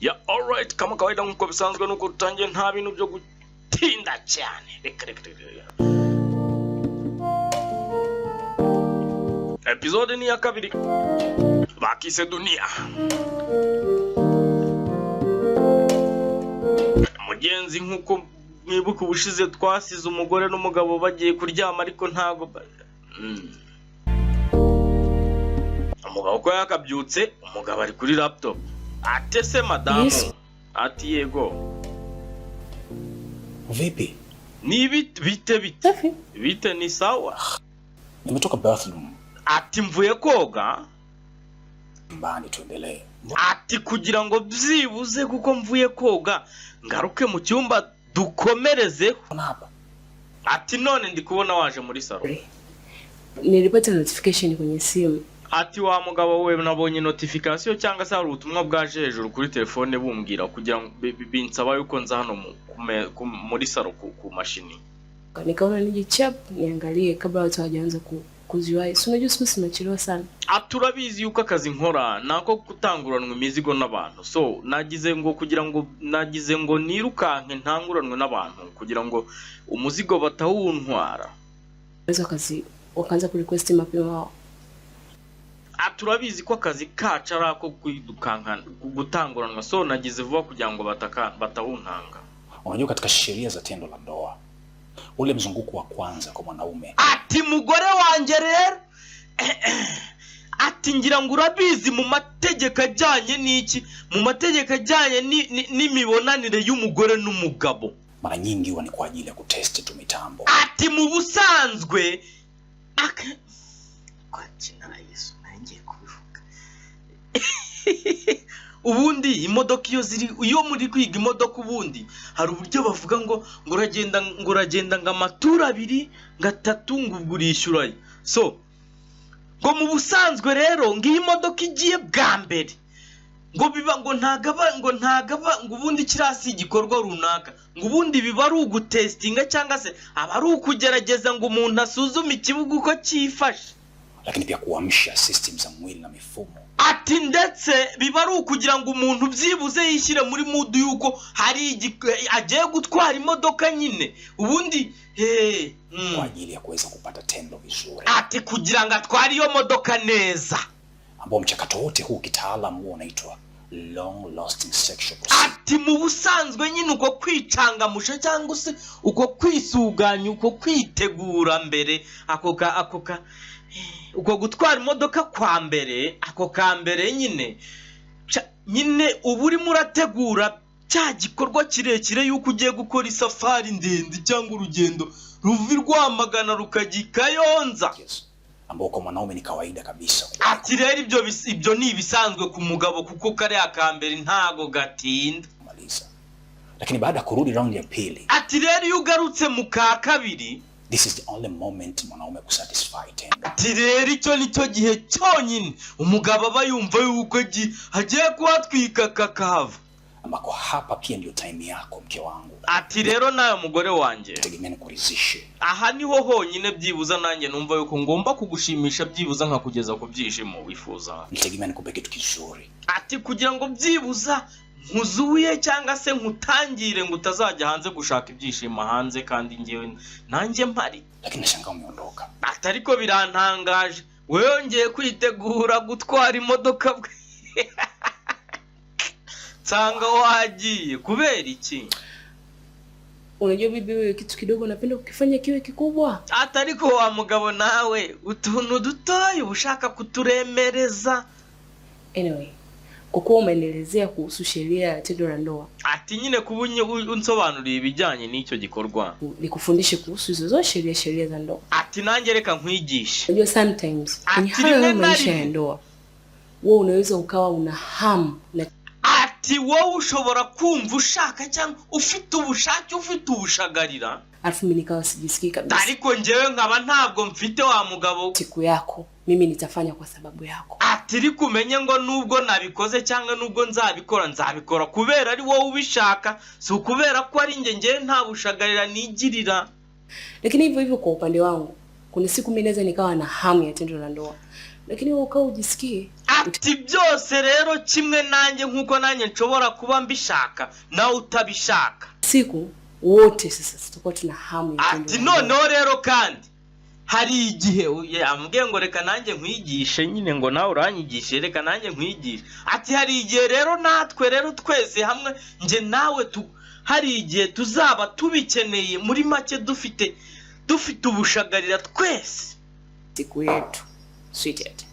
Ya, alright, kama kawaida, nk'uko bisanzwe nuko dutangiye, nta bintu byo gutinda cyane. Reka reka reka reka. Episode ni iya kabiri, bakise Dunia. Mugenzi, nk'uko mwibuka ubushize twasize umugore n'umugabo bagiye kuryama, ariko ntago Umugabo ko yakabyutse, umugabo ari kuri laptop. Ate se madamu? Yes. Ati yego. Vipi? Ni bite bite bite? Safi. Bite, ni sawa. Nimetoka bathroom. Ati mvuye koga. Nyumbani tuendelee. Ati kugira ngo byibuze kuko mvuye koga ngaruke mu cyumba dukomerezeho. Mbona hapa? Ati none ndi kubona waje muri salo. Nilipata notification kwenye simu. Ati wa mugabo we, nabonye notification cyangwa se hari ubutumwa bwaje hejuru kuri telefone bumbwira kugira ngo binsaba yuko nza hano muri salo ku mashini. Nikaona nije chap niangalie kabla watu hawajaanza kuziwahi. Si unajua siku hizi nachelewa sana. Ati urabizi yuko akazi nkora ni ako gutanguranwa imizigo n'abantu, so nagize ngo kugira ngo nagize ngo nirukanke ntanguranwe n'abantu kugira ngo umuzigo batawuntwara. Wanaweza wakaanza kurequest mapema wao. Ati urabizi ko akazi kacu ari ako kwirukankana gutanguranwa, so nagize vuba kugira ngo batawuntanga. Unajua katika sheria za tendo la ndoa ule mzunguko wa kwanza kwa mwanaume Ati mugore wanjye rero, ati ngira ngo urabizi mu mategeko ajyanye n'iki, mu mategeko ajyanye n'imibonanire y'umugore n'umugabo, mara nyingi huwa ni kwa ajili ya kutesti tu mitambo. Ati mu busanzwe kwa jina la Yesu ngiye kubivuga. Ubundi imodoka iyo ziri, iyo muri kwiga imodoka, ubundi hari uburyo bavuga ngo uragenda, ngo uragenda ngo amaturo abiri, ngo atatu, ngo ubwo urishyurayo. So ngo mu busanzwe rero ngo iyo imodoka igiye bwa mbere ngo biba ngo ntagaba, ngo ntagaba, ngo ubundi kiriya si igikorwa runaka, ngo ubundi biba ari ugutesitinga cyangwa se aba ari ukugerageza ngo umuntu asuzume ikibuga uko cyifashe. Lakini pia kuamsha system za mwili na mifumo. Ati ndetse biba ari ukugira ngo umuntu byibuze yishyire muri mood y'uko hari agiye gutwara imodoka nyine ubundi he. Kwa ajili ya kuweza kupata tendo vizuri, Ati kugira ngo atware iyo modoka neza, ambao mchakato wote huu kitaalam huo unaitwa long lasting sexual procedure. Ati mu busanzwe nyine uko kwicangamusha cyangwa se uko kwisuganya, uko kwitegura mbere, ako ka ako ka uko gutwara imodoka kwa mbere, ako ka mbere nyine, nyine uba urimo urategura cya gikorwa kirekire y'uko ugiye gukora isafari ndende cyangwa urugendo ruva i Rwamagana rukajya i Kayonza. Yes. Ambao kwa mwanaume ni kawaida kabisa. Ati rero ibyo ni ibisanzwe ku mugabo kuko kariya ka mbere ntago gatinda. Kumaliza. Lakini baada ya kurudi raundi ya pili, Ati rero iyo ugarutse mu ka kabiri, this is the only moment mwanaume kusatisfy tendo. Ati rero icyo ni cyo gihe cyonyine umugabo aba yumva yuko agiye kuhatwika kakahava. Ambako hapa pia ndio time yako mke wangu. Ati rero nawe mugore wanjye, Tegemea nikuridhishe. aha niho honyine byibuza nanjye numva yuko ngomba kugushimisha, byibuza nkakugeza ku byishimo wifuza. Nitegemea nikupe kitu kizuri. Ati kugira ngo byibuza nkuzuye cyangwa se nkutangire ngo utazajya hanze gushaka ibyishimo hanze kandi njyewe nanjye mpari. Lakini nashangaa umeondoka. Ati ariko birantangaje, wongeye kwitegura gutwara imodoka bwe nsanga wagiye kubera iki? Unajua bibi, wewe kitu kidogo napenda kukifanya kiwe kikubwa. Ati ariko wa mugabo nawe, utuntu dutoya uba ushaka kuturemereza. Anyway, kwa kuwa umenielezea kuhusu sheria ya tendo la ndoa, Ati nyine kuba unsobanuriye ibijyanye n'icyo gikorwa, nikufundishe kuhusu hizo zo sheria za ndoa. Ati nanjye reka nkwigishe. Unajua sometimes kwenye Ati haya rimwe na maisha ya rimwe. ndoa, wewe unaweza ukawa una hamu na Ati wowe ushobora kumva ushaka cyangwa ufite ubushake, ufite ubushagarira, alafu mimi nikawa sijisikii kabisa. ariko njyewe nkaba ntabwo mfite wa mugabo. Siku yako mimi nitafanya kwa sababu yako. Ati ariko umenye ngo nubwo nabikoze cyangwa nubwo nzabikora, nzabikora kubera ari wowe ubishaka, si ukubera ko ari njye. Njyewe nta bushagarira nigirira. Lakini hivyo hivyo kwa upande wangu, kuna siku mimi naweza nikawa na hamu ya tendo la ndoa, lakini wewe ukawa ujisikii. Ati byose rero kimwe nanjye, nk'uko nanjye nshobora kuba mbishaka nawe utabishaka. Siku wote sasa tutakuwa tuna hamu ya tendo Ati la ndoa. noneho rero kandi hari igihe ambwiye ngo reka nanjye nkwigishe nyine, ngo nawe uranyigishe, reka nanjye nkwigishe. Ati hari igihe rero natwe rero twese hamwe, njye nawe tu, hari igihe tuzaba tubikeneye, muri make dufite ubushagarira twese. Siku yetu, sweetheart.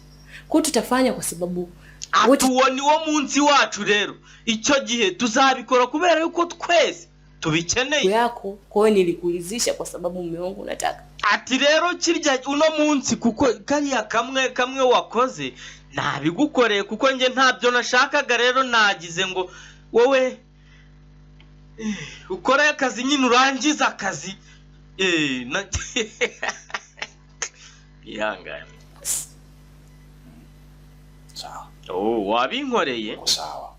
Kwa hiyo tutafanya kwa sababu Ati wote uwo ni wo munsi wacu rero, icyo gihe tuzabikora kubera yuko twese tubikeneye. yako. Kwa hiyo nilikuridhisha kwa sababu mume wangu unataka. Ati rero kirya uno munsi, kuko kariya kamwe kamwe wakoze nabigukoreye, kuko njye ntabyo nashakaga, rero nagize ngo wowe ukore akazi nyine, urangize akazi. Ihangane. Sawa. Oh, wabinkoreye. Uko sawa,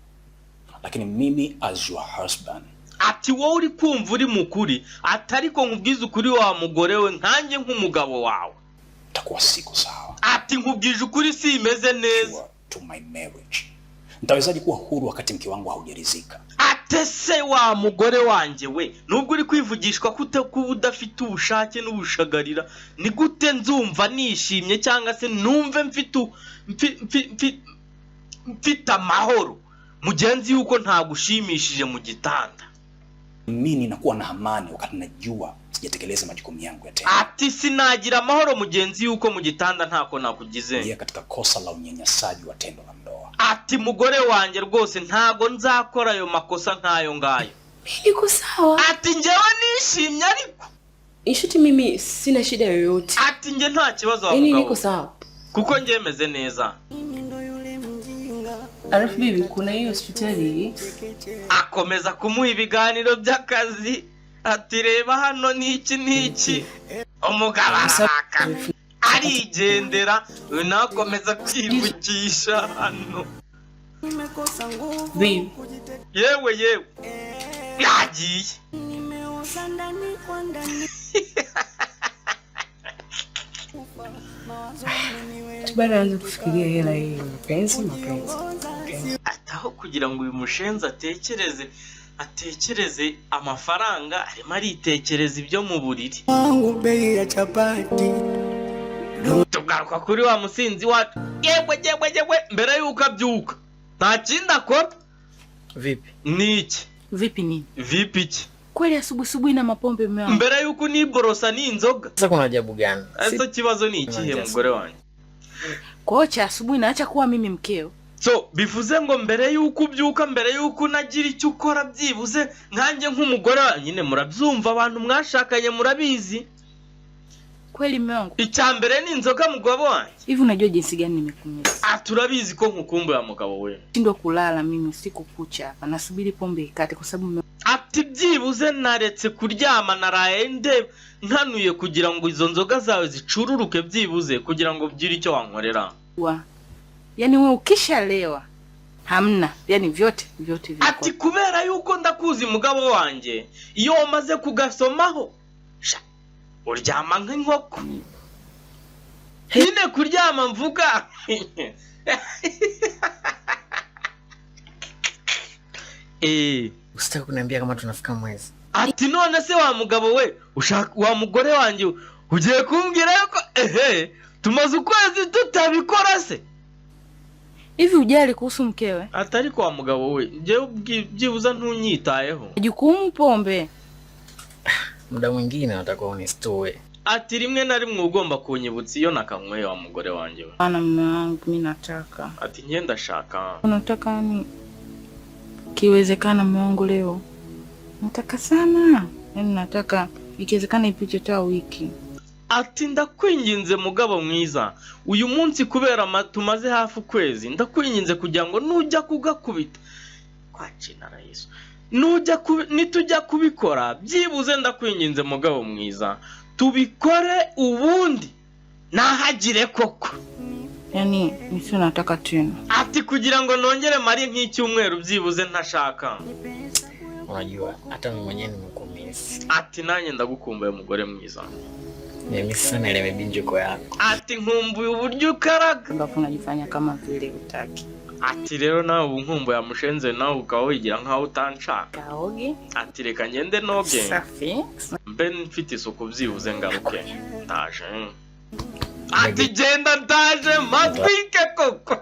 lakini mimi as your husband Ati wowe uri kumva uri mukuri, ati ariko nkubwize ukuri wa mugore we, nkanjye nk'umugabo wawe, takuwa siko sawa ati nkubwije ukuri si imeze neza. to my marriage. Nitawezaje kuwa huru wakati mke wangu haujaridhika? Ate se wa mugore wanjye we, nubwo uri kwivugishwa ko kuba udafite ubushake n'ubushagarira, ni gute nzumva nishimye cyangwa se numve mfite mfite amahoro mugenzi yuko ntagushimishije mu gitanda? Mimi ninakuwa na amani wakati najua sijatekeleza majukumu yangu ya tendo. Ati sinagira amahoro mugenzi yuko mu gitanda ntako nakugize. Ingia katika kosa la unyanyasaji wa tendo la ndoa. Ati mugore wanjye rwose ntago nzakora ayo makosa nk'ayo ngayo. Mi niko sawa. Ati njyewe nishimye ariko In short, mimi sina shida yoyote. Ati njye nta kibazo wa Yaani mugabo niko sawa. kuko njye meze neza. Alafu bibi, kuna hiyo hospitali Akomeza kumuha ibiganiro by'akazi, ati reba hano n'iki n'iki. Umugabo araraka arigendera, uyu nawe akomeza kwivukisha hano. Babe, Yewe yewe, yagiye. Bado anza kufikiria hela hii, mapenzi mapenzi. Ati aho kugira ngo uyu mushenzi atekereze amafaranga, arimo aritekereza ibyo mu buriri. Wangu bei ya chapati. Tugaruka kuri wa musinzi wacu. Yewe yewe yewe, mbere y'uko abyuka nta kindi akora. Vipi? Ni iki? Vipi nini? Vipi iki? Kweli asubuhi subuhi na mapombe mume wangu. Mbere y'uko uniborosa ni inzoga. Sasa kuna ajabu gani? Ese ikibazo ni ikihe Nanjye mugore wanjye? Kwa hiyo cha asubuhi naacha kuwa mimi mkeo. So bivuze ngo mbere y'uko ubyuka, mbere y'uko unagira icyo ukora, byibuze nkanjye nk'umugore wa nyine, murabyumva abantu mwashakanye murabizi. Kweli mume wangu. Icya mbere ni inzoga mugabo wanjye. Hivi unajua jinsi gani nimekumisi? Ah, turabizi ko nkukumbuye mugabo we. Shindwa kulala mimi usiku kucha hapa. Nasubiri pombe ikate kwa sababu mume Ati byibuze naretse kuryama, naraye nde nkanuye kugira ngo izo nzoga zawe zicururuke, byibuze kugira ngo ugire icyo wankorera. wa. Yaani wewe ukishalewa hamna. Yaani vyote vyote Ati vinakuwa. kubera yuko ndakuzi mugabo wanjye, iyo wamaze kugasomaho sha uryama nk'inkoko nyine, kuryama mvuga. Usitaki kuniambia kama tunafika mwezi. Ati none se wa mugabo we, ushaka wa mugore wanjye we, ugiye kumbwira yuko ehe tumaze ukwezi tutabikora se? Hivi ujali kuhusu mkewe? Ati ariko wa mugabo we, njyewe byibuze ntunyitayeho. Jukumu pombe. Muda mwingine natakuwa unistue. Ati rimwe na rimwe ugomba kunyibutsa iyo nakanyweye wa mugore wanjye we. Bana mume wangu mimi nataka. Ati njye ndashaka. Unataka ni kiwezekana mume wangu leo. Nataka sana. Yaani nataka ikiwezekana ipite hata wiki. Ati ndakwinginze mugabo mwiza, uyu munsi kubera tumaze hafi ukwezi, ndakwinginze kugira ngo nujya kugakubita kwa jina la Yesu, nitujya kubikora byibuze ndakwinginze mugabo mwiza tubikore ubundi nahagire koko. Yaani nisio nataka tena. Ati kugira ngo nongere mari nk'icyumweru byibuze ntashaka. Unajua hata mimi mwenyewe nimekumisi. Ati nanjye ndagukumbuye mugore mwiza. Nimemiss sana ile mibinjuko yako. Ati nkumbuye uburyo ukaraga. Alafu unajifanya kama vile hutaki. Ati rero nawe ubu nkumbuye amushenze, nawe ukaba wigira nkaho utanshaka. Kaoge. Ati reka ngende noge. Safi. Mbe mfite isuku byibuze ngaruke. Ndaje. Ati genda, ndaje matwike koko.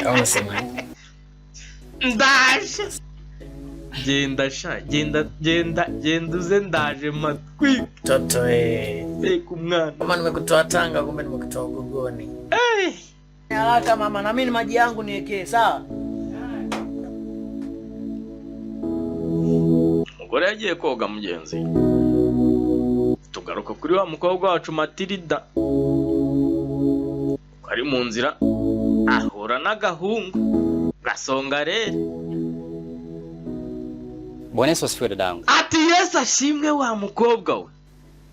Kama unasemaje? Ndaje, genda sha, genda, genda, genda uze, ndaje matwike. Toto eh. Reka umwana. Kama nimekutoa Tanga kumbe nimekutoa Ugogoni. Haraka mama, na mimi maji yangu niwekee, sawa? Umugore yagiye koga. Mugenzi, tugaruka kuri wa mukobwa wacu Matilda. Uko ari mu nzira ahura n'agahungu gasonga rero. Bwana Yesu asifiwe dadangu. Ati Yesu ashimwe wa mukobwa we.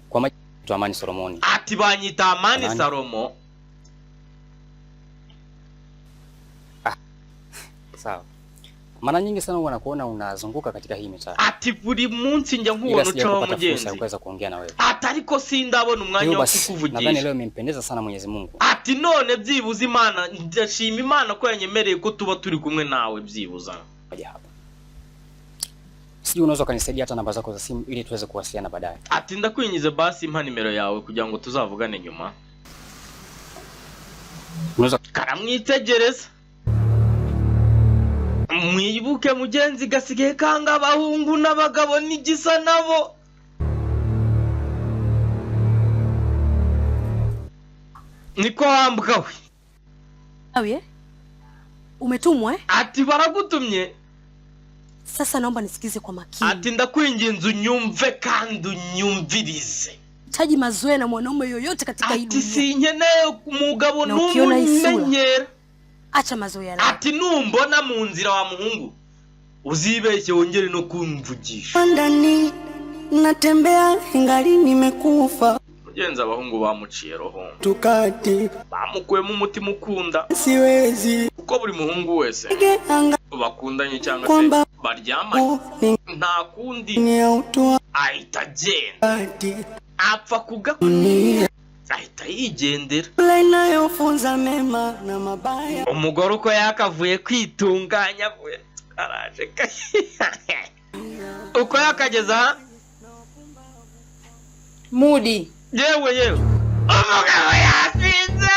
Kwa majina Amani Solomoni. Ati banyita Amani. Amani. Salomo. Sawa. Mara nyingi sana huwa nakuona unazunguka katika hii mitaa. Ati buri munsi njya Ila nkubona sija ucaho kupata fursa ya mugenzi. kuweza kuongea na wewe. Ati ariko sindabona umwanya Hivyo wo basi, nadhani kukuvugisha. leo imempendeza sana Mwenyezi Mungu. Ati none byibuze Imana, ndashima Imana ko yanyemereye ko tuba turi kumwe nawe byibuza. Aje hapa. Sijui unaweza ukanisaidia hata namba zako za simu ili tuweze kuwasiliana baadaye. Ati ndakwingize basi mpa nimero yawe kugira ngo tuzavugane nyuma. Unaweza Karamwitegereza. Mwibuke mugenzi, gasigaye kanga abahungu n'abagabo n'igisa nabo. Niko wambwa we. Awe, umetumwa eh? Ati baragutumye. Sasa naomba nisikize kwa makini. Ati ndakwinginze unyumve kandi unyumvirize. Taji mazoea na mwanaume yoyote katika hii Ati dunia. sinkeneye umugabo Na ukiona hii sura. n'umumenyera. Acha mazoea naye. Ati numbona mu nzira wa muhungu, uzibeshye wongere no kumvugisha. Ndani natembea ingali nimekufa. Mugenzi, abahungu bamuciye roho. Tukati Bamukuyemo umutima ukunda. siwezi Kuko buri muhungu wese anga bakundanye cyangwa se kwamba baryamanye, ni nta kundi ni utu ahita agenda. ati Apfa kuga dunia ahita yigendera. inayofunza mema na mabaya. Umugore uko yakavuye kwitunganya avuye araje uko yakageza aha. Mudi. Yewe yewe, umugabo yasinze,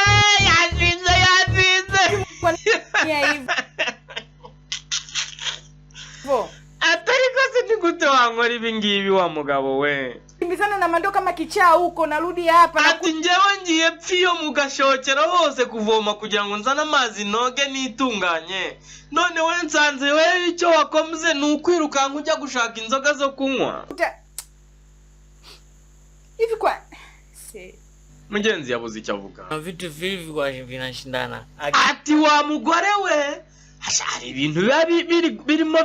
yasinze, yasinze. Ya hivyo. Atari kose, ni gute wankora ibi ngibi wa mugabo we? Kimbizana na mandoo kama kichaa huko, narudi hapa na Ati njyewe ngiye pfiyo mu gashokero hose kuvoma kugira ngo nzane amazi noge nitunganye, none we nsanze we icyo wakoze ni ukwirukanka ujya gushaka inzoga zo kunywa. kukuta hivi kwa Se. Mugenzi yabuze icyo avuga. Na vitu vivi kwa vinashindana. Ati wa mugore we, hasha, hari ibintu biba birimo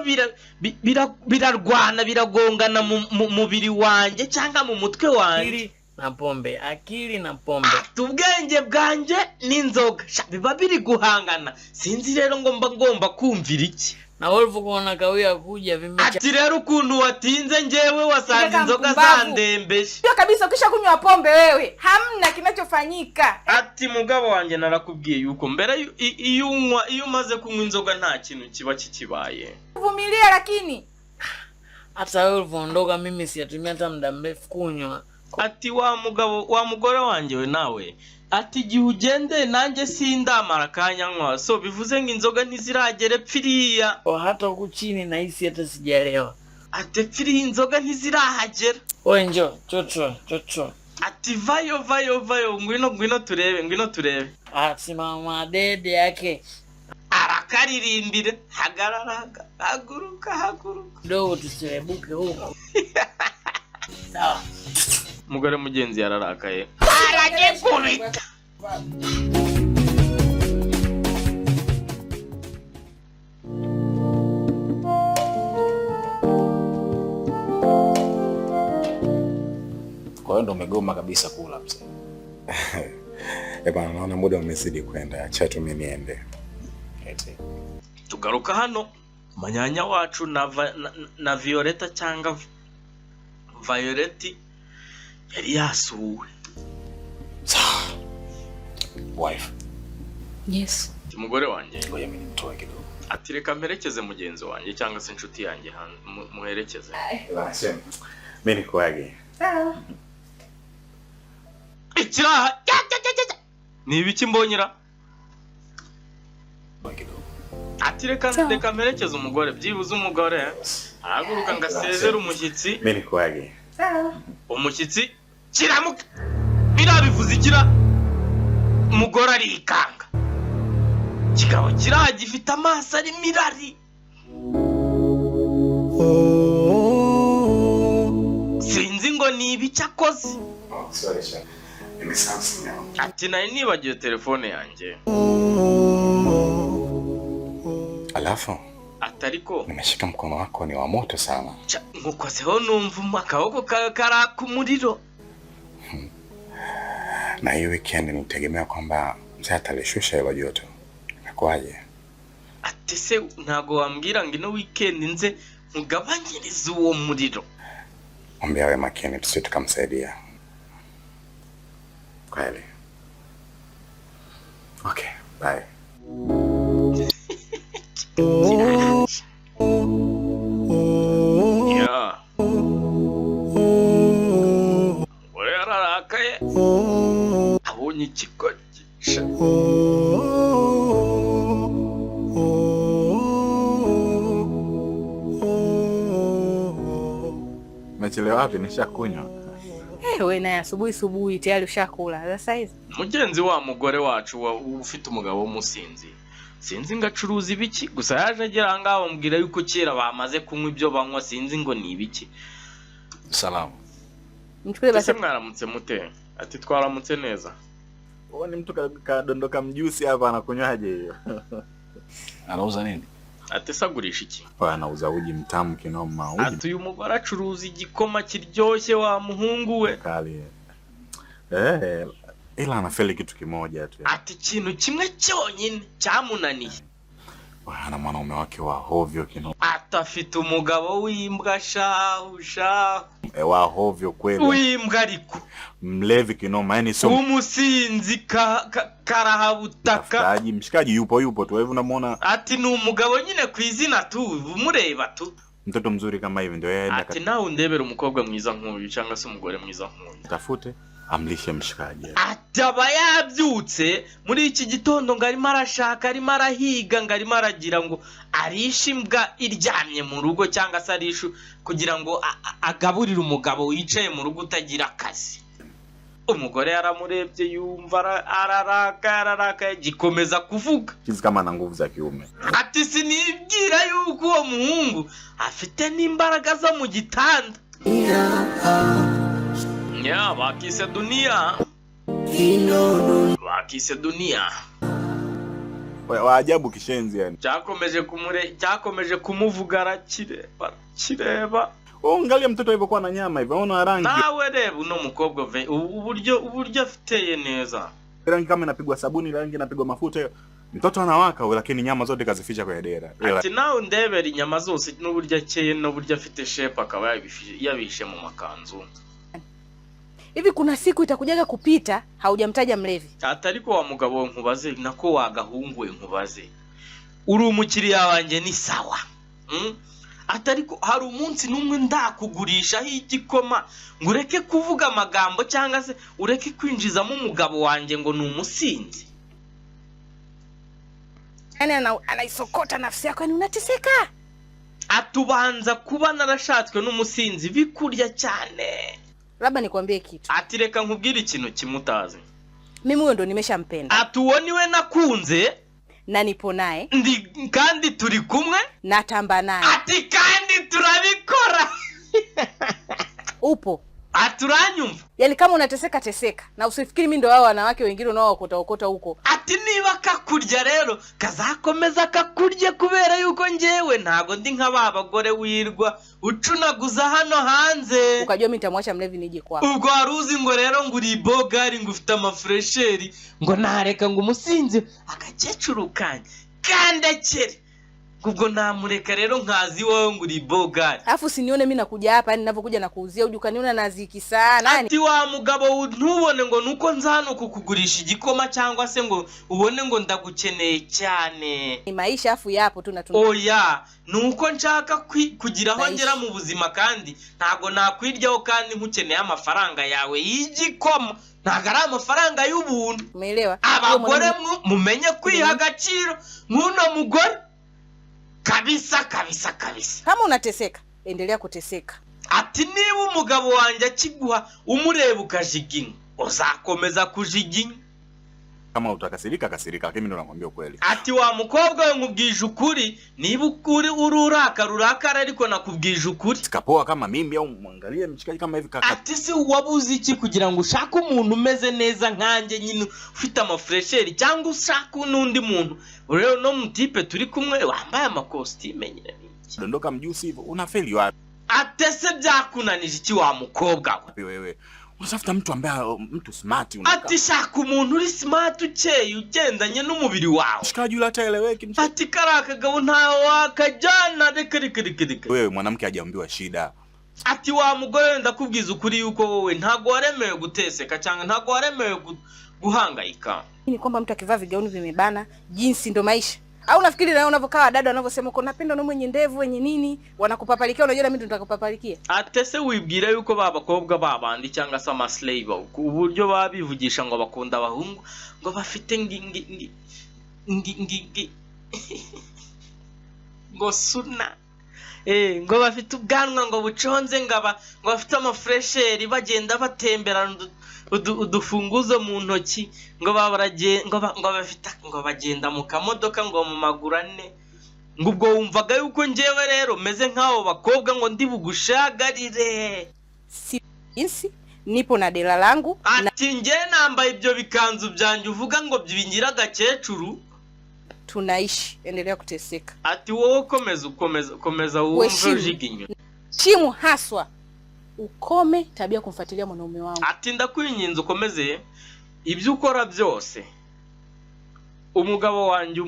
birarwana, biragongana mu mubiri wanjye cyangwa mu mutwe wanjye. Akili na pombe, akili na pombe. Ati ubwenge bwanjye n'inzoga, sha, biba biri guhangana, sinzi rero ngo mba ngomba kumvira iki. Na wewe ulivyokuwa unakawia kuja vimecha Ati rero ukuntu watinze, njyewe wasanze Kaka inzoga mpumbavu. zandembeje. Sio kabisa, ukisha kunywa pombe wewe hamna kinachofanyika. Ati mugabo wanjye, narakubwiye yuko mbere iyo unywa, iyo umaze kunywa inzoga nta kintu kiba kikibaye. Vumilia lakini. Hata wewe ulivyoondoka mimi sijatumia hata muda mrefu kunywa. Ati wa mugabo, wa mugore wanjye we, nawe ati igihe ugendeye nanjye sindamara akanya nywa, so bivuze ngo inzoga ntiziragera epfiriya. Kwa hata huku chini nahisi hata sijalewa. Ati epfiriya inzoga ntizirahagera. Wewe njoo, chocho, chocho. Ati vayo, vayo, vayo, ngwino, ngwino turebe, ngwino turebe. Asimama dede yake. Arakaririmbira, hagarara, haguruka, haguruka. Kidogo tusirebuke huko. Sawa. Umugore mugenzi yararakaye aragikubita. Kwa hiyo ndo umegoma kabisa kula mzee. Eh bana, naona muda umezidi kwenda, acha tu mimi niende. Eti. Tugaruka hano, manyanya wacu na Violeta cyangwa Violeti yari yasuwe. Wife, Yes. Ati, mugore wanjye, ngoja mimi nimtoe kidogo. Ati reka mperekeze mugenzi wanjye cyangwa se inshuti yanjye muherekeze. Basi mimi nikuage. Ikiraha cya, cya, cya, cya, cya. Ni ibiki mbonyera? Ati reka mperekeze umugore, byibuze umugore ahaguruka ngo asezere umushyitsi. Mimi nikuage. Umushyitsi kiramuka biriya bivuze ikira, umugore arikanga. Kigabo kiriya gifite amaso arimo irari, sinzi ngo ni ibiki akoze. Oh, sorry sha. Nimesahau simu yangu. Ati nari nibagiwe telefone yanjye. Alafu Ati ariko nimeshika mkono wako ni wa moto sana. Nkukozeho numva akaboko kawe karaka umuriro. Na hii weekend nilitegemea kwamba mzee atalishusha hilo joto. Inakuwaje? Ati se ntago wambwira ngo ino weekend nze nkugabanyirize uwo muriro? Mwambie awe makini tusije tukamsaidia. Kweli. Okay, bye. Yeah. Umugore yararakaye abonye ikigo gisha. Umechelewa wapi? Nishakunywa. Eh, we naye asubuhi subuhi tayari ushakula. Sasa hizi Mugenzi wa mugore wacu ufite umugabo w'umusinzi, sinzi ngo acuruza ibiki, gusa yaje agera aha ngaha bamubwira yuko kera bamaze kunywa ibyo banywa, sinzi ngo ni ibiki. Salamu. Mchukue basi. Ese mwaramutse mute? Ati twaramutse neza. Huo ni mtu kadondoka mjusi hapa anakunywaje hiyo? Anauza nini? Ati se agurisha iki? Hapa anauza uji mtamu kinoma, uji Ati uyu mugore acuruza igikoma kiryoshye wa muhungu we. mkali. Ila anafeli kitu kimoja tu. Ati ikintu kimwe cyonyine cyamunaniye. Ana mwanaume wake wa hovyo kinoma. Ati afite umugabo w'imbwa shahu shahu. Wa hovyo kweli. W'imbwa ariko. Mlevi kinoma, yani sio Umusinzi karahabutaka. mtafutaji, mshikaji yupo yupo tu. Wewe unamuona Ati ni umugabo nyine ku izina tu, umureba tu. mtoto mzuri kama hivi ndio yeye aende Ati nawe undebere umukobwa mwiza nk'uyu cyangwa se umugore mwiza nk'uyu. akatafute amlishe mshikaji. Ati aba yabyutse muri iki gitondo ngo arimo arashaka, arimo arahiga, ngo arimo aragira ngo arishe imbwa iryamye mu rugo cyangwa se arishe kugira ngo agaburire umugabo wicaye mu rugo utagira akazi. Umugore yaramurebye yumva araraka, araraka, gikomeza kuvuga. Chizi kama ana nguvu za kiume. Ati sinibwira yuko uwo muhungu afite n'imbaraga zo mu gitanda. Ya, bakise dunia. Bakise dunia. Wa ajabu kishenzi yani. Cyakomeje cyakomeje kumuvuga arakireba, arakireba. Wewe angalia mtoto alivyokuwa na nyama hivi, unaona rangi. Nawe reba uno mukobwa ve, uburyo afiteye neza. Rangi kama inapigwa sabuni, rangi inapigwa mafuta hiyo. Mtoto anawaka lakini nyama zote kazificha kwenye dera. Ila Ati nawe ndebera inyama zose n'uburyo akeye n'uburyo afite shape akaba yabishe mu makanzu. Hivi kuna siku itakujaga kupita haujamtaja mlevi? Ati ariko wa mugabo we nkubaze, nako wagahungu we nkubaze, uri umukiriya wanjye ni sawa. Ati ariko hari umunsi n'umwe ndakugurishaho igikoma ngo ureke kuvuga amagambo cyangwa se ureke kwinjizamo umugabo wanjye ngo ni umusinzi. Yaani anaisokota nafsi yako, yani unateseka. Atubanza kuba narashatswe n'umusinzi bikurya cyane. Labda nikwambie kitu. Ati reka nkubwire ikintu kimwe utazi. Mimi huyo ndo nimeshampenda. Ati uwo niwe nakunze. Na nipo naye. Ndi kandi turi kumwe. Natamba naye. Ati kandi turabikora. Upo. Ati uranyumva? Yaani kama unateseka teseka na usifikiri mimi ndo hao wanawake wengine unaowaokota okota huko. Ati niba kakurya rero kazakomeza kakurya kubera yuko njyewe ntago ndi nka ba bagore wirwa ucunaguza hano hanze. Ukajua mimi nitamwacha mlevi nije kwako. Ubwo wari uzi ngo rero ngo uri bogari ngo ufite amafuresheri ngo nareka ngo umusinzi agakecuru kanjye kandekere Ubwo namureka rero nkazi iwawe ngo uri bogari. Alafu usinione mimi nakuja hapa, yani ninavyokuja nakuuzia uji ukaniona naziki sana. Yani Ati wa mugabo, ntubone ngo nuko nza hano kukugurisha igikoma, cyangwa se ngo ubone ngo ndagukeneye cyane. Ni maisha afu yapo tu na tuna. Oya, ni uko nshaka kugira aho ngera mu buzima, kandi ntabwo nakwiryaho kandi nkukeneye amafaranga yawe y'igikoma, ntabwo ari amafaranga y'ubuntu. Umeelewa? Abagore mumenye kwiha agaciro nk'uno mugore kabisa kabisa kabisa. Kama unateseka, endelea kuteseka. Ati niba umugabo wanjye akiguha umureba ukajiginya, uzakomeza kujiginya. Kama utakasirika kasirika, lakini mimi ndo nakwambia ukweli. Ati wa mukobwa we, nkubwije ukuri, niba ukuri uri urakara urakara, ariko nakubwije ukuri. Sikapoa kama mimi au mwangalie mshikaji kama hivi kaka. Ati se wabuze iki kugira ngo ushake umuntu umeze neza nkanjye nyine, ufite amafuresheri, cyangwa ushake n'undi muntu? Rero no mutipe turi kumwe wambaye amakositime nyine. Dondoka mjusi hivyo, unafeli wapi Ate se byakunanije iki wa mukobwa we? wewe? Unatafuta mtu ambaye mtu smart unakaa. Ati shaka umuntu uri smart, ukeye, ugendanye n'umubiri wawe. Mshikaji yule hata eleweki. Ati kariya kagabo ntawe wakajyana, reka reka reka reka. Wewe mwanamke hajaambiwa shida. Ati wa mugore we, ndakubwiza ukuri yuko wowe ntabwo waremewe guteseka cyangwa ntabwo waremewe guhangayika. Ni kwamba mtu akivaa vigauni vimebana, jinsi ndo maisha. Au nafikiri na unavyokaa dada wanavyosema uko napenda na mwenye ndevu wenye nini, wanakupapalikia, unajua na mimi ndo nitakupapalikia. Ate se wibwira yuko ba bakobwa babandi cyangwa se amasileyi, uburyo baba bivugisha ngo bakunda abahungu ngo bafite ngi ngi ngi ngi ngi ngi ngo suna, ngo bafite ubwanwa ngo buconze, ngo aba ngo bafite amafuresheri, bagenda batemberana udufunguzo mu ntoki, ngo ba ngo bafite ngo bagenda mu kamodoka ngo mu maguru ane, ngo ubwo wumvaga yuko njyewe rero meze nk'abo bakobwa ngo ndi bugushagarire? Si jinsi nipo na dela langu na Ati njye nambaye ibyo bikanzu byanjye uvuga ngo bingira agakecuru. Tunaishi, endelea kuteseka. Ati wowe komeza ukomeza komeza wumve Uheshimu. ujiginywe. Shimu haswa ukome tabia ya kumfuatilia mwanaume wangu. Ati ndakwinginze ukomeze ibyo ukora byose, umugabo wanjye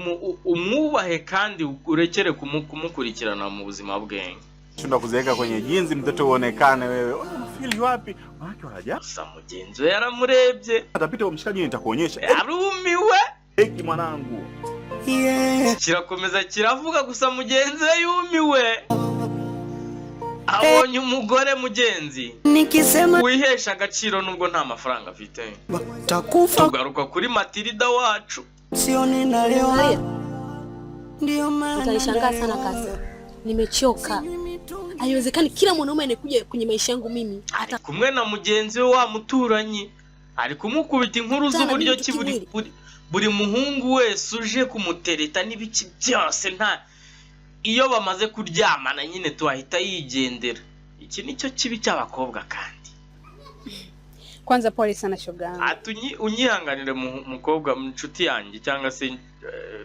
umwubahe kandi urekere kumukurikirana mu buzima bwe. Shinda kuziweka kwenye jinzi mtoto uonekane wewe. Unafeli wapi? Wanawake wanaja. Gusa mugenzi we yaramurebye. Atapita mshikaji nitakuonyesha. Yarumiwe. Eki mwanangu. Yeah. Kirakomeza kiravuga, gusa mugenzi we yumiwe abonye umugore mugenzi Nikisema wihesha agaciro nubwo nta mafaranga afite. takufa Tugaruka kuri Matilda wacu. sioni nalewa, ndio maana Utanishangaa sana kasa. Nimechoka. Haiwezekani kila mwanaume anayekuja kwenye maisha yangu mimi Ari kumwe na mugenzi we wa muturanyi, ari kumukubita inkuru Sana z'uburyo n'ibiti ki buri, kimwiri. buri muhungu wese uje kumutereta n'ibiki byose, nta iyo bamaze kuryamana nyine tuhahita yigendera. Iki nicyo kibi cy'abakobwa kandi. Kwanza pole sana shoga yangu. Ati unyihanganire mukobwa inshuti yanjye, cyangwa se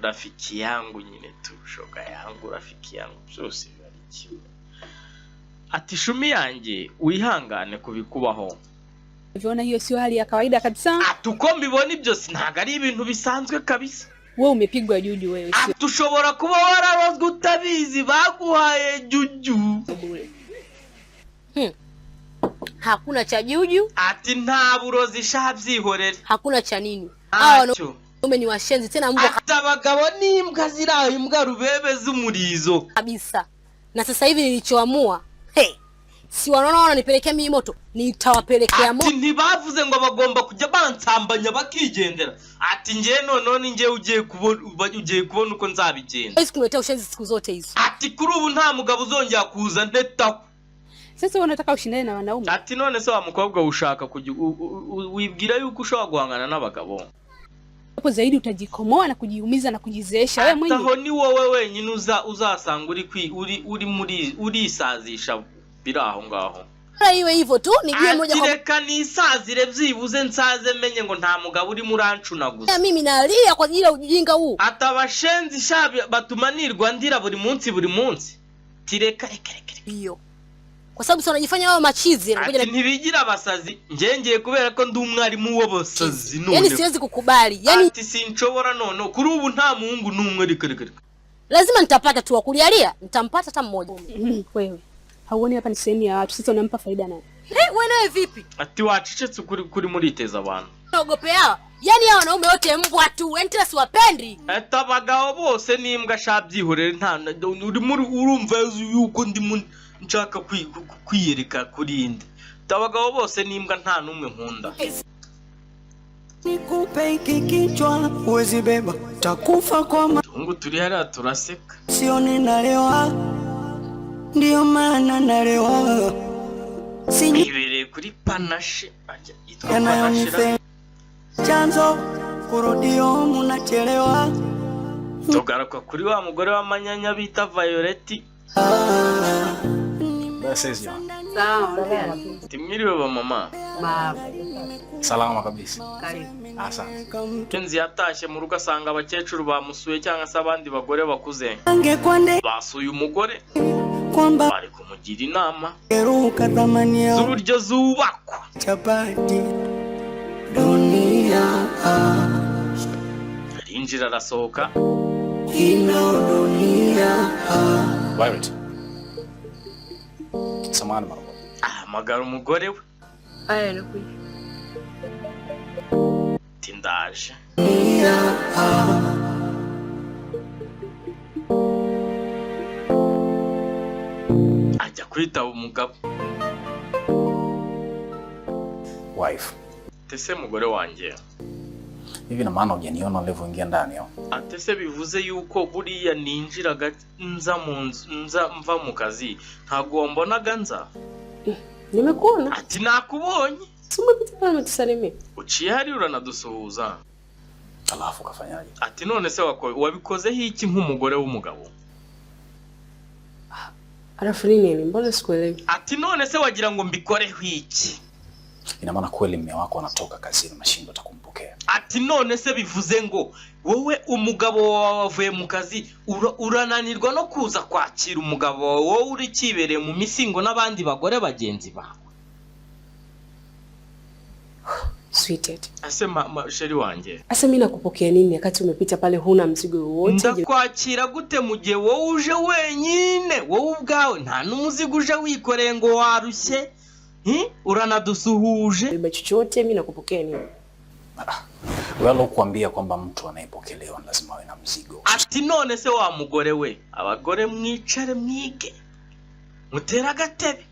rafiki yangu nyine tu, shoga yangu, rafiki yangu, byose biba ari kimwe. Ati shumi yanjye, wihangane kubikubaho. Unaona hiyo sio hali ya kawaida kabisa. Ati uko mbibona ibyo si ntabwo ari ibintu bisanzwe kabisa. Wewe umepigwa juju wewe, sio Ati ushobora kuba wararozwe utabizi, baguhaye juju. bure. Hakuna cha juju, Ati nta burozi sha, byihorere. Hakuna cha nini. Hawa Ntacyo. wanaume ni washenzi tena mbwa Ati abagabo n'imbwa ziri aho, imbwa rubebe z'umurizo. Kabisa. Na sasa hivi nilichoamua, hey, si wanaona wananipelekea mimi moto, nitawapelekea Ati moto. ntibavuze ngo bagomba kujya bansambanya bakigendera. Ati njyewe noneho ni njyewe ugiye kubona, ugiye kubona uko nzabigenza. Hawezi kuniletea ushenzi siku zote hizo. Ati kuri ubu nta mugabo uzongera kuza ndetaho. Sasa wewe unataka ushindane na wanaume? Ati none se wa mukobwa, ushaka kujya wibwira yuko ushobora guhangana n'abagabo? Hapo zaidi utajikomoa na kujiumiza na kujizeesha wewe Ati mwenyewe. aho ni wowe wenyine uzasanga uri uri uri muri urisazisha biri aho ngaho. Bora iwe hivyo tu, nijue moja Ati kwa reka nisazire, byibuze nsaze menye ngo nta mugabo urimo urancunaguza. moja mimi nalia kwa ajili ya ujinga huu. Ati abashenzi sha batuma nirwa ndira buri munsi buri munsi. Tireka reka reka reka. Hiyo. Kwa sababu si wanajifanya wao machizi, anakuja Ati na ntibigira abasazi, njye ngiye kubera ko ndi umwarimu w'abasazi Yaani none. siwezi kukubali. Yaani Ati sinshobora none kuri ubu nta muhungu n'umwe, reka reka reka. Lazima nitapata tu wa kulialia, nitampata hata mmoja. Wewe hauoni hapa ni sehemu ya watu, sasa unampa faida nani? Hey, wewe nawe vipi? Ati wacecetse kuri kuri muriteza abantu. Naogope hawa. Yaani hawa wanaume wote mbwa tu, yaani tena siwapendi. Ati abagabo bose n'imbwa sha byihorere nta urimo urumva yuko ndimo nshaka kwiyereka kuri inde. Ati abagabo bose n'imbwa nta n'umwe nkunda. Nikupe hiki kichwa huwezi beba, takufa kwa ma Tungu turi hariya turaseka. sioni nalewa, ndiyo maana nalewa, sinywi Ibereye kuri panache ajya yitwa panashe ra. yanayonife chanzo kurudio munachelewa. Tugaruka kuri wa mugore w'amanyanya bita Violet. Sawa. Timwiriwe ba mama. Salama kabisa. Asante. Kenzi yatashye mu rugo asanga abakecuru bamusuye cyangwa se abandi bagore bakuze. Angekwande Basuye umugore kwamba bari kumugira inama geruka thamani ya z'uburyo zubakwa. chapati dunia Arinjira arasohoka. ino dunia. Violet. Samahani mara moja. Ahamagara umugore we Aya, nakuja. ati ndaje. Ajya kwitaba umugabo. Wife. Ati se mugore wanjye. Hivi na maana hujaniona nilivyoingia ndani au? Ati se bivuze yuko buriya ninjiraga nza mu nzu nza mva mu kazi ntabwo wambonaga nza. Nimekuona. Ati nakubonye. Si umepita pale umetusalimia. Uciye hariya uranadusuhuza. Alafu ukafanyaje? Ati none se wabikozeho iki nk'umugore w'umugabo? Alafu nini yani, mbona sikuelewi? Ati none se wagira ngo mbikoreho iki? Ina maana kweli mume wako anatoka kazini unashindwa hata kumpokea. Ati none se bivuze ngo wowe umugabo wawe wavuye mu kazi urananirwa no kuza kwakira umugabo wawe wowe uri kibereye mu misingo n'abandi bagore bagenzi bawe. Sweetheart. Ase ma chérie wanjye. Asa mimi nakupokea nini wakati umepita pale huna mzigo wowote? Ndakwakira gute mu gihe wowe uje wenyine wowe ubwawe nta n'umuzigo uje wikoreye ngo warushye? Uranadusuhuje. Beba chochote mimi nakupokea nini? Wewe kuambia kwamba mtu anayepokelewa lazima awe na mzigo. Ati none se wa mugore we, abagore mwicare mwige. Mutera agatebe.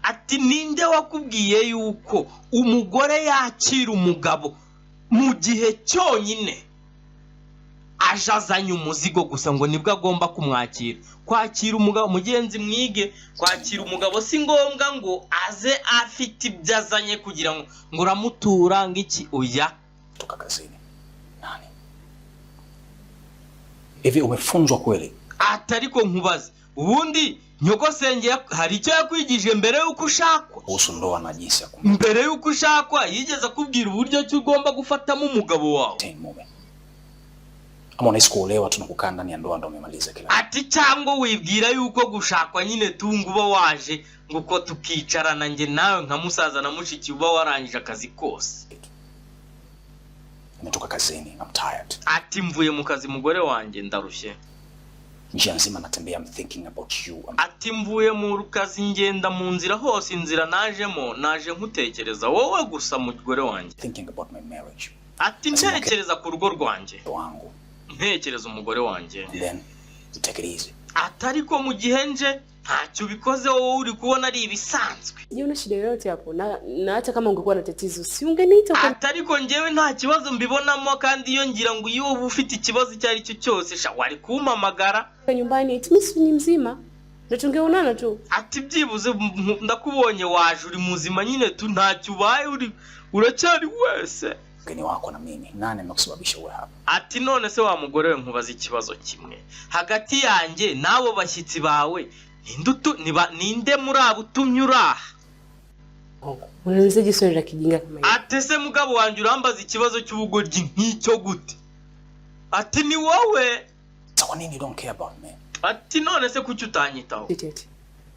Ati ninde wakubwiye yuko umugore yakira umugabo mu gihe cyonyine aje azanye umuzigo gusa ngo nibwo agomba kumwakira. Kwakira umugabo mugenzi mwige, kwakira umugabo si ngombwa ngo aze afite ibyo azanye kugira ngo uramutura ngo iki oya. Toka kazini. Nani? Hivi umefunzwa kweli? Ati ariko nkubaze, ubundi nyogosenge hari icyo yakwigije mbere y'uko ushakwa? Kuhusu ndoa na jinsi ya Mbere y'uko ushakwa yigeze akubwira uburyo ki ugomba gufatamo umugabo wawe? Mume. Ama unahisi kuolewa tu na kukaa ndani ya ndoa ndo umemaliza kila Ati cyangwa wibwira yuko gushakwa nyine tungu uba waje ngo uko tukicarana njye nawe nka musaza na mushiki uba warangije akazi kose. Nimetoka kazini, I'm tired. Ati mvuye mu kazi mugore wanjye ndarushye. Njia nzima natembea, I'm thinking about you. Ati mvuye mu kazi ngenda mu nzira hose inzira najemo naje nkutekereza wowe gusa mugore wanjye. Thinking about my marriage. Ati ntekereza ku rugo rwanjye. Wangu. Ntekereza umugore wanjye. Then you take it easy. Ati ariko mu gihe nje ntacyo ubikoze wowe uri kubona ari ibisanzwe. Je, una shida yoyote hapo? Na hata kama ungekuwa na tatizo si ungeniita uka Ati ariko njyewe nta kibazo mbibonamo kandi iyo ngira ngo iyo uba ufite ikibazo icyo ari cyo cyose sha wari kumpamagara. nyumbani, eti mimi si ni mzima. Na tungeonana tu. Ati byibuze ndakubonye waje uri muzima nyine tu ntacyo ubaye uri uracyari wese. Mgeni wako na mimi, nani amekusababisha uwe hapa? Ati none se wa mugore we nkubaza ikibazo kimwe. Hagati yanjye n'abo bashyitsi bawe ninde muri abo utumye uraha? Unaniulizaje swali la kijinga kama hili? Ati se mugabo wanjye urambaza ikibazo cy'ubugoryi nk'icyo gute? Ati ni wowe. Sasa kwa nini you don't care about me? Ati none se kuki utanyitaho? Tete.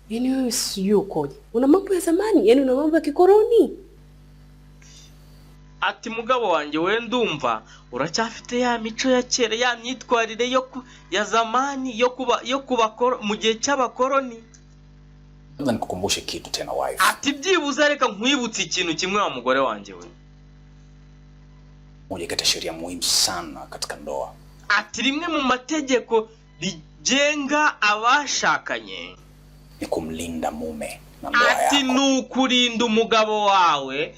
Yaani wewe sijui ukoje. Una mambo ya zamani, yaani una mambo ya kikoloni. Ati mugabo wanjye, we ndumva uracyafite ya mico ya kera, ya myitwarire ya zamani yo kuba mu gihe cy'abakoroni. Labda nikukumbushe kitu tena, wife. Ati byibuze reka nkwibutse ikintu kimwe, wa mugore wanjye we. Moja kati ya sheria muhimu sana katika ndoa Ati rimwe mu mategeko rigenga abashakanye ni kumlinda mume na ndoa ati yako. ni ukurinda umugabo wawe.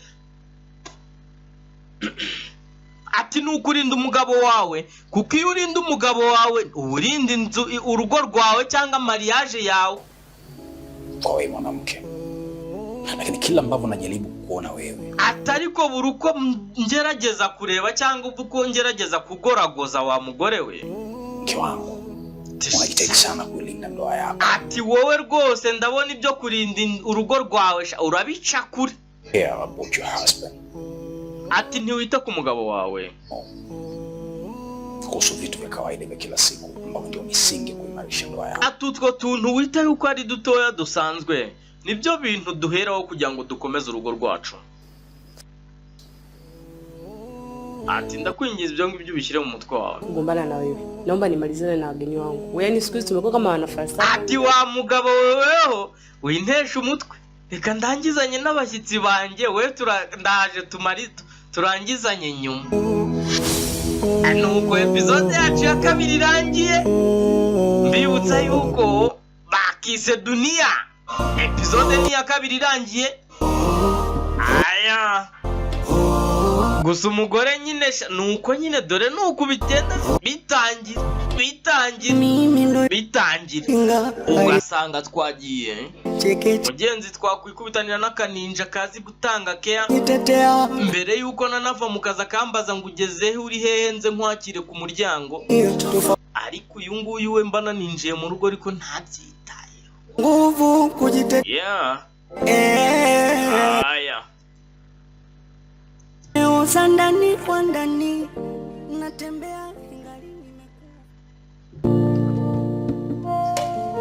Ati ni ukurinda umugabo wawe, kuko iyo urinda umugabo wawe uba urinda inzu, urugo rwawe cyangwa mariage yawe. Kwa wewe mwanamke, lakini kila ambavyo najaribu kuona wewe Ati ariko buri uko ngerageza kureba cyangwa uko ngerageza kugoragoza, wa mugore we, mke wangu, unajitahidi sana kuilinda ndoa yako. Ati wowe rwose ndabona ibyo kurinda urugo rwawe sha, urabica kure. Care about your husband Ati ntiwita ku mugabo wawe kuhusu vitu vya kawaida vya kila siku ambavyo ndio misingi ya kuimarisha ndoa yako. Ati utwo tuntu wita yuko ari dutoya dusanzwe nibyo bintu duheraho kugira ngo dukomeze urugo rwacu. Ati ndakwingiza, ibyo ngibyo ubishyire mu mutwe wawe. Kugombana na wewe, naomba nimalizane na wageni wangu. Yaani siku hizi tumekuwa kama wanafalsafa. Ati wa mugabo weweho, wintesha umutwe, reka ndangizanye n'abashyitsi banjye, we ndaje tumari turangizanye nyuma. Nuko episode yacu ya kabiri irangiye. Mbibutsa yuko bakise Dunia, episode ni iya kabiri irangiye. Aya gusa umugore nyine sha, nuko nyine dore nuko bigenda bitangira bitangira bitangira, ugasanga twagiye mugenzi, twakwikubitanira n'akaninja kazi gutanga keya mbere yuko nanava mu kazi, akambaza ngo ugezehe, uri hehe, nze nkwakire ku muryango. Ariko uyu nguyu we mbana ninjiye mu rugo ariko ntabyitayeho. Nguvu kujitetea. Yeah, aya. Uza ndani kwa ndani natembea.